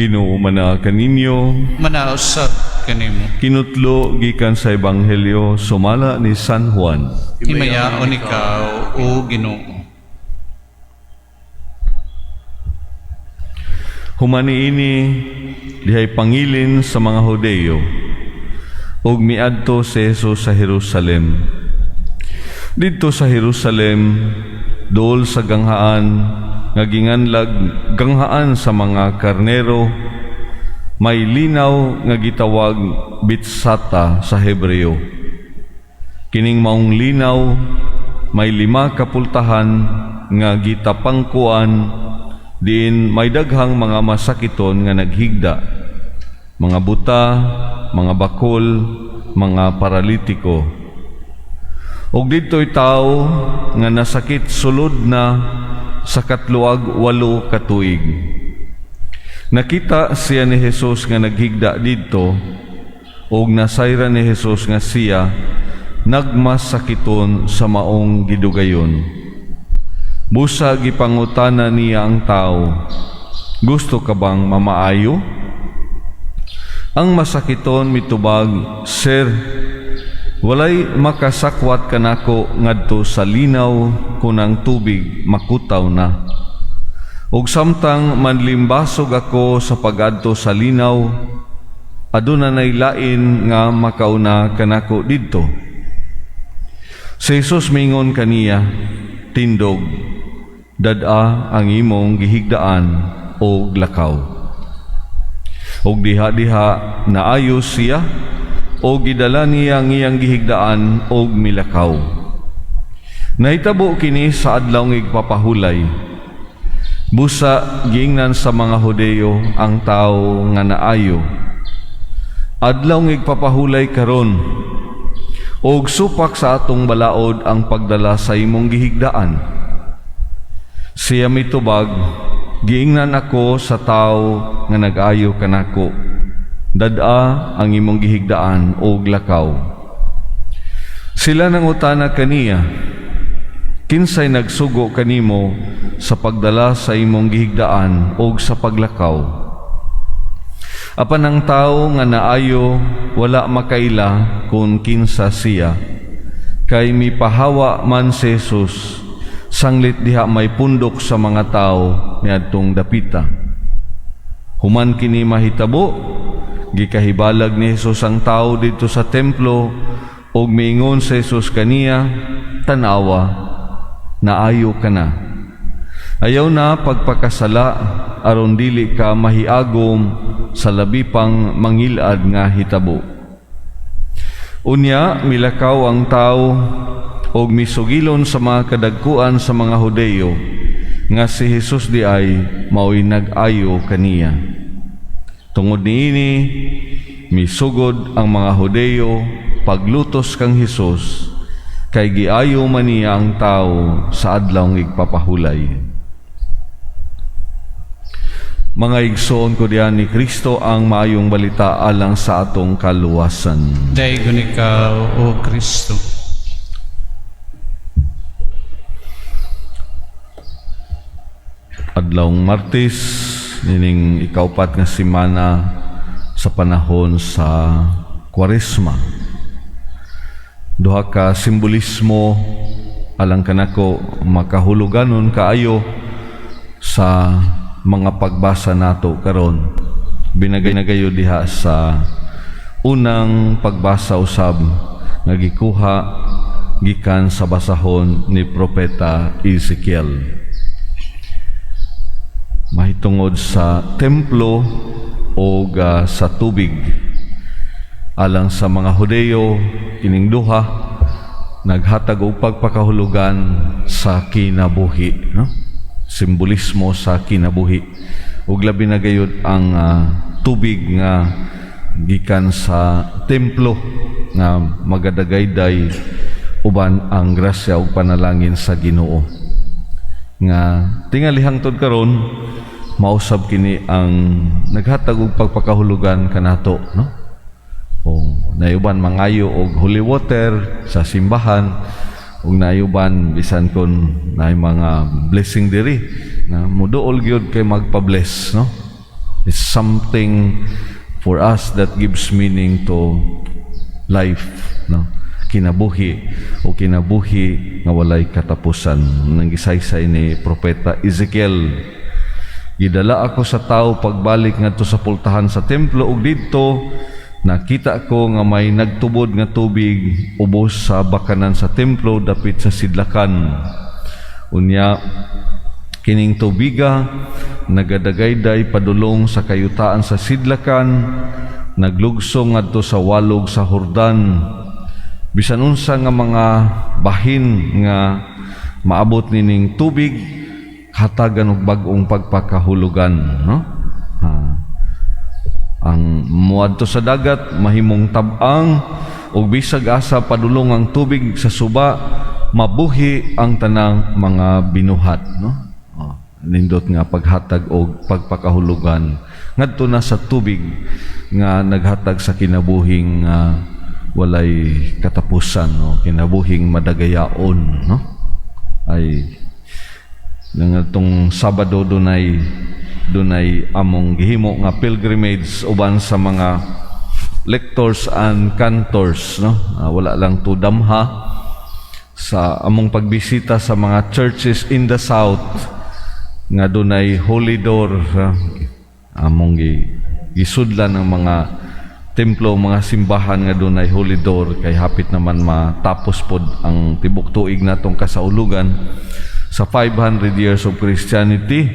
Ginoo mana kaninyo. Manausab kanimo. Kinutlo gikan sa Ebanghelyo sumala ni San Juan. Himayaon ikaw, o Ginoo. Human niini dihay pangilin sa mga Hudeyo ug miadto si Jesus sa Jerusalem. Didto sa Jerusalem, duol sa ganghaan nga ginganlag ganghaan sa mga karnero, may linaw nga gitawag Bitsata sa Hebreo. Kining maong linaw may 5 ka pultahan nga gitapangkuan diin may daghang mga masakiton nga naghigda, mga buta, mga bakol, mga paralitiko. Ug didto'y tawo nga nasakit sulod na sa katluag 8 ka tuig. Nakita siya ni Jesus nga naghigda didto, ug nasayran ni Jesus nga siya nagmasakiton sa maong gidugayon. Busa gipangutana niya ang tao, "Gusto ka bang mamaayo?" Ang masakiton mitubag, "Sir, walay makasakwat kanako ngadto sa linaw kun ang tubig makutaw na. Ug samtang manlimbasog ako sa pagadto sa linaw, aduna nay lain nga makauna kanako didto." Si Jesus mingon kaniya, "Tindog, dad-a ang imong gihigdaan og lakaw." Og diha-diha naayos siya, og gidala niya ang iyang gihigdaan og milakaw. Nahitabo kini sa adlaw nga igpapahulay. Busa giingnan sa mga Hudeyo ang tawo nga naayo, "Adlaw nga igpapahulay karon, og supak sa atong balaod ang pagdala sa imong gihigdaan." Siya mitubag, "Giingnan ako sa tawo nga nag-ayo kanako, 'Dad-a ang imong gihigdaan og lakaw.'" Sila nangutana kaniya, "Kinsay nagsugo kanimo sa pagdala sa imong gihigdaan og sa paglakaw?" Apan ang tawo nga naayo wala makaila kung kinsa siya, kay mipahawa man si Jesus sanglit diha may pundok sa mga tawo niadtong dapita. Human kini mahitabo, gikahibalag ni Jesus ang tawo didto sa templo ug miingon sa Jesus kaniya, "Tan-awa, naayo ka na. Ayaw na pagpakasala aron dili ka mahiagom sa labi pang mangilad nga hitabo." Unya milakaw ang tawo og misugilon sa mga kadagkuan sa mga Hudeyo nga si Jesus di ay mao'y nag-ayo kaniya. Tungod niini, misugod ang mga Hudeyo paglutos kang Jesus, kay giayo man niya ang tao sa adlaw igpapahulay. Mga igsoon ko diyan ni Kristo ang maayong balita alang sa atong kaluwasan. Daygon ikaw, O Kristo. Adlawng Martes, nining ikaupat nga semana sa panahon sa Kwaresma. Duha ka simbolismo alang kanako makahuluganon kaayo sa mga pagbasa nato karon. Binagay-nagayo diha sa unang pagbasa usab nga gikuha gikan sa basahon ni Propeta Ezekiel. Mahitungod sa templo o sa tubig. Alang sa mga Hudeyo, kining duha naghatag og pagpakahulugan sa kinabuhi, no? Simbolismo sa kinabuhi. Ug labi na gayud ang tubig nga gikan sa templo nga magadagayday uban ang grasya ug panalangin sa Ginoo. Nga tingali hangtod karon mausab kini ang naghatag og pagpakahulugan kanato, no? O nayuban mangayo og holy water sa simbahan, ug nayuban bisan kon naay mga blessing diri na muduol gyud kay magpa-bless, no? It's something for us that gives meaning to life, no? Kinabuhi o kinabuhi nga walay katapusan. Nang gisaysay ni Propeta Ezekiel, "Gidala ako sa tao pagbalik ngadto sa pultahan sa templo ug didto nakita ko nga may nagtubod nga tubig ubos sa bakanan sa templo dapit sa sidlakan. Unya kining tubiga nagadagayday padulong sa kayutaan sa sidlakan, naglugsong ngadto sa walog sa Hordan. Bisan unsa nga mga bahin nga maabot nining tubig, hatagan og bag-ong pagpakahulugan," no? Ha. Ang muadto sa dagat mahimong tabang ug bisag asa padulong ang tubig sa suba, mabuhi ang tanang mga binuhat, no? Oh, nindot nga paghatag og pagpakahulugan ngadto na sa tubig nga naghatag sa kinabuhing walay katapusan, no, kinabuhing madagayaon, no? Ay ngangatong Sabado dunay among gihimo nga pilgrimage uban sa mga lectors and cantors, no? Wala lang to damha sa among pagbisita sa mga churches in the south nga dunay holy door. Among gisudlan ang mga templo, mga simbahan nga dunay holy door kay hapit naman matapos pod ang tibok tuig natong kasaulugan sa 500 years of Christianity,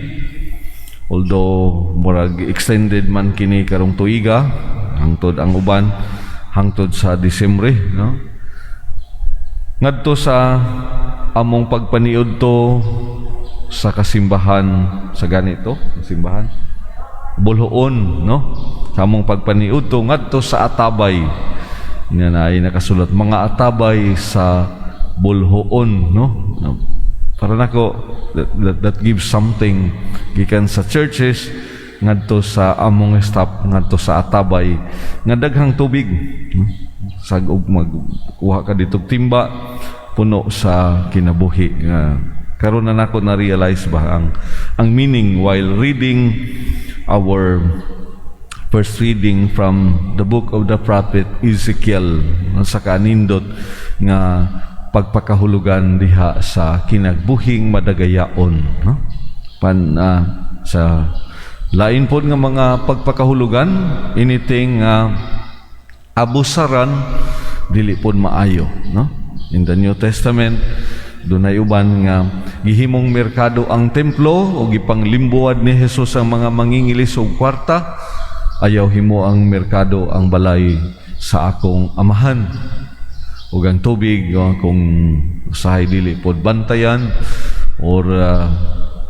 although murag extended man kini karong tuiga, hangtod ang uban hangtod sa Disyembre, no? Ngadto sa among pagpaniud to sa kasimbahan sa ganito simbahan Bolhoon, no, sa among pagpaniud to ngadto sa Atabay nga naay nakasulat "Mga Atabay sa Bolhoon," no? Para nako that gives something gikan sa churches ngadto sa among stop ngadto sa Atabay nga daghang tubig, no? Sag og magkuha ka dito timba, puno sa kinabuhi nga karon na nako na realize ba ang meaning while reading our first reading from the book of the prophet Ezekiel sa kanindot nga pagpakahulugan diha sa kinagbuhing madagayaon, no? Pan sa lain pod nga mga pagpakahulugan, anything nga abusaran dili pod maayo, no? In the New Testament, dunay uban nga gihimong merkado ang templo o gipanglimbuad ni Jesus ang mga mangingilis og kwarta: "Ayaw himo ang merkado ang balay sa akong Amahan." Ug ang tubig, oh, kung usahay dili pod bantayan or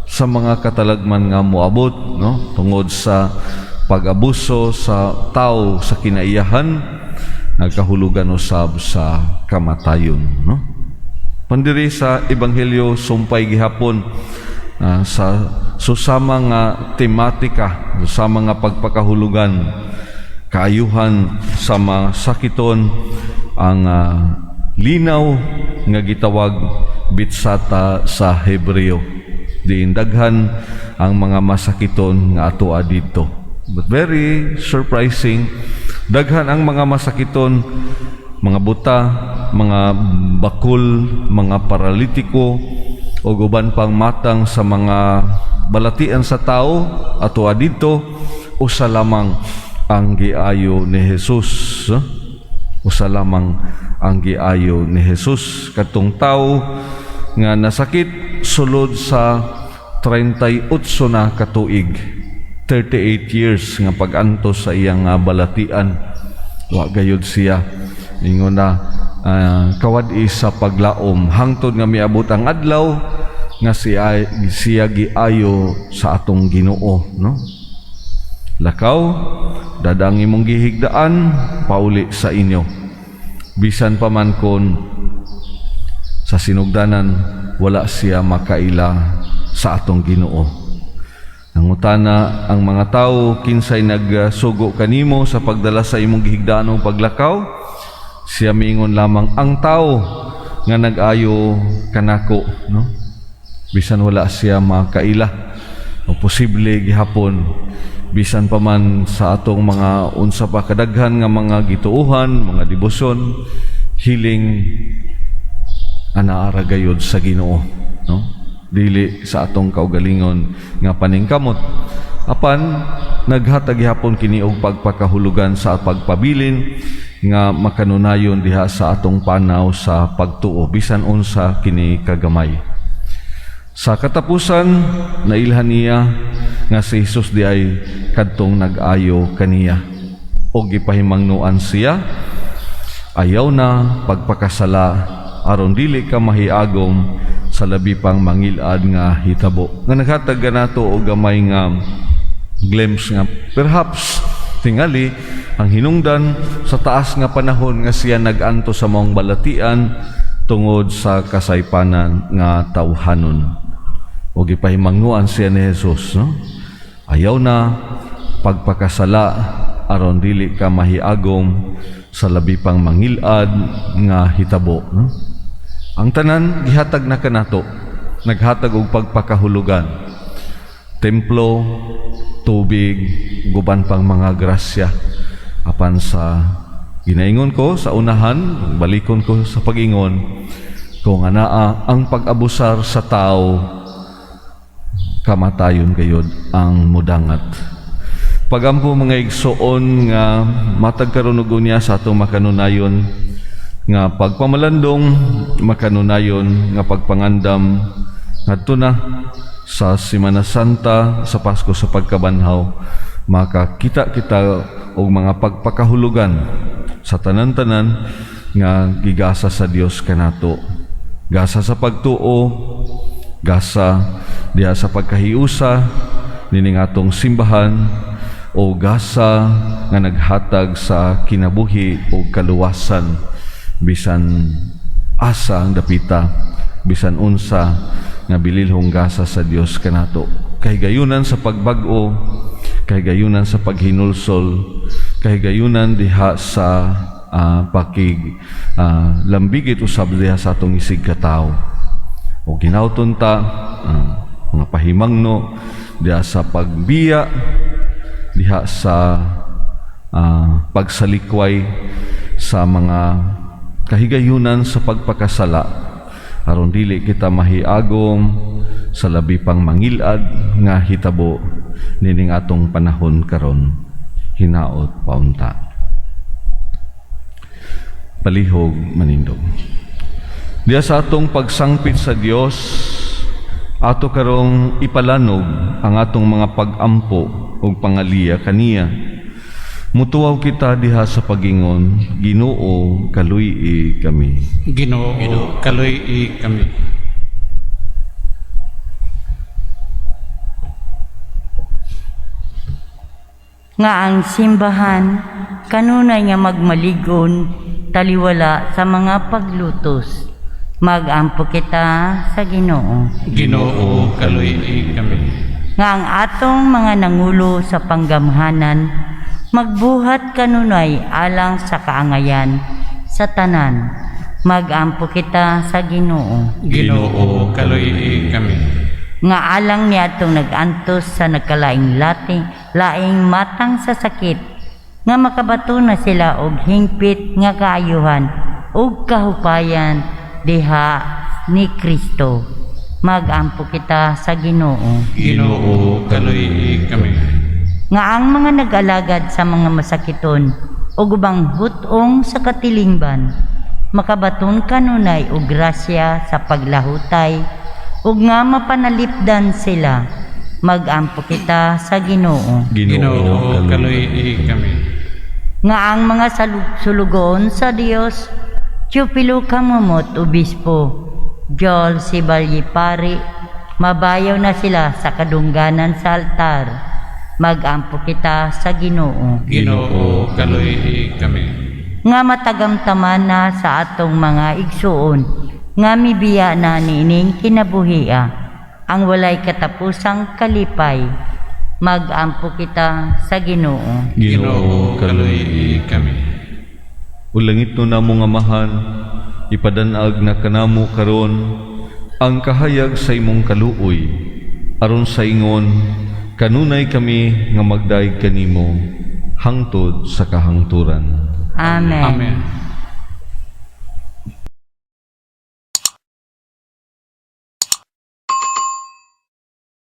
sa mga katalagman nga moabot, no, tungod sa pag-abuso sa tao sa kinaiyahan, nagkahulugan usab sa kamatayon, no? Pandiri sa ebanghelyo, sumpay gihapon sa susama nga tematika, susama nga pagpakahulugan, kaayuhan sa masakiton, ang linaw nga gitawag Betsata sa Hebreo. Diin daghan ang mga masakiton nga atoa didto. But very surprising, daghan ang mga masakiton, mga buta, mga bakul, mga paralitiko, o uban pang matang sa mga balatian sa tao ato didto, usa lamang ang giayo ni Jesus. Usa lamang ang giayo ni Jesus, katong tao nga nasakit sulod sa 38 na katuig, 38 years nga pag-antos sa iyang balatian. Wa gayud siya ingon na kawad-i sa paglaom hangtod nga miabot ang adlaw nga siya giayo sa atong Ginoo, no? "Lakaw, dadang imong gihigdaan pauli sa inyo." Bisan pa man kon sa sinugdanan wala siya makaila sa atong Ginoo. Nangutana ang mga tao, "Kinsay nagsugo kanimo sa pagdala sa imong gihigdaan o paglakaw?" Siya miingon lamang, "Ang tao nga nag-ayo kanako," no? Bisan wala siya makaila o posible gihapon Bisan pa man sa atong mga unsa pa kadaghan nga mga gituohan, mga debosyon, hiling anaa ra gayod sa Ginoo, no? Dili sa atong kaugalingon nga paningkamot. Apan naghatag gihapon kini og pagpakahulugan sa pagpabilin nga makanunayon diha sa atong panaw sa pagtuo, bisan unsa kini kagamay. Sa katapusan, nailhan niya nga si Jesus diay kadtong nag-ayo kaniya. O gipahimangnuan siya, "Ayaw na pagpakasala aron dili ka mahiagom sa labi pang mangilad nga hitabo." Nga naghatag nato og gamay nga glimpse nga perhaps tingali ang hinungdan sa taas nga panahon nga siya nag-anto sa maong balatian tungod sa kasaypanan nga tawhanon. O gipahimangnuan siya ni Jesus, no? "Ayaw na pagpakasala aron dili ka mahiagom sa labi pang mangilad nga hitabo," no? Ang tanan gihatag na kanato, naghatag og pagpakahulugan. Templo, tubig, guban pang mga grasya. Apan sa ginaingon ko sa unahan, balikon ko sa pag-ingon, kung anaa ang pag-abusar sa tao, kamatayon gayod ang mudangat. Pagampo, mga igsoon, nga matag karon ug unya sa atong makanunayon nga pagpamalandong, makanunayon nga pagpangandam ngadto na sa Semana Santa, sa Pasko sa Pagkabanhaw, makakita kita og mga pagpakahulugan sa tanan-tanan nga gigasa sa Dios kanato. Gasa sa pagtuo, gasa diha sa pagkahiusa nining atong simbahan, o gasa nga naghatag sa kinabuhi o kaluwasan bisan asa ang dapita, bisan unsa nga bililhong gasa sa Dios kanato, kahigayunan sa pagbag-o, kahigayunan sa paghinulsol, kahigayunan diha sa pakig lambigit usab diha sa atong isig katawo. O ginawton ta mga pahimangno diha sa pagbiya, diha sa pagsalikway sa mga kahigayunan sa pagpakasala aron dili kita mahiagom sa labi pang mangilad nga hitabo nining atong panahon karon. Hinaot paunta. Palihog manindog. Diha sa atong pagsangpit sa Dios, ato karong ipalanog ang atong mga pag-ampo ug pangaliya kaniya. Mutuaw kita diha sa pagingon, "Ginoo, kaluy-i kami." Ginoo, kaluy-i kami. Nga ang simbahan kanunay nga magmaligon taliwala sa mga paglutos. Magampo kita sa Ginoo. Ginoo, kaluy-i kami. Nga ang atong mga nangulo sa panggamhanan magbuhat kanunay alang sa kaangayan sa tanan. Magampo kita sa Ginoo. Ginoo, kaluy-i kami. Nga alang niadtong nag-antos sa nagkalaing lating laing matang sa sakit, nga makabato na sila og hingpit nga kaayuhan ug kahupayan diha ni Kristo. Magampo kita sa Ginoo. Ginoo, kaluy-i kami. Nga ang mga nag-alagad sa mga masakiton ug ubang hut-ong sa katilingban makabaton kanunay og grasya sa paglahutay ug nga mapanalipdan sila. Magampo kita sa Ginoo. Ginoo, kaluy-i kami. Nga ang mga sulugoon sa Dios, Teofilo Camomot, Obispo, Joel Sibalye Pari, mabayaw na sila sa kadungganan sa altar. Magampo kita sa Ginoo. Ginoo, kaluy-i kami. Nga matagamtaman na sa atong mga igsuon nga mibiya na niining kinabuhia ang walay katapusang kalipay. Magampo kita sa Ginoo. Ginoo, kaluy-i kami. O langit no namo nga Amahan, ipadanag na kanamo karon ang kahayag sa imong kaluoy, aron sa ingon Kanunay kami nga magdayeg kanimo hangtod sa kahangturan. Amen. Amen.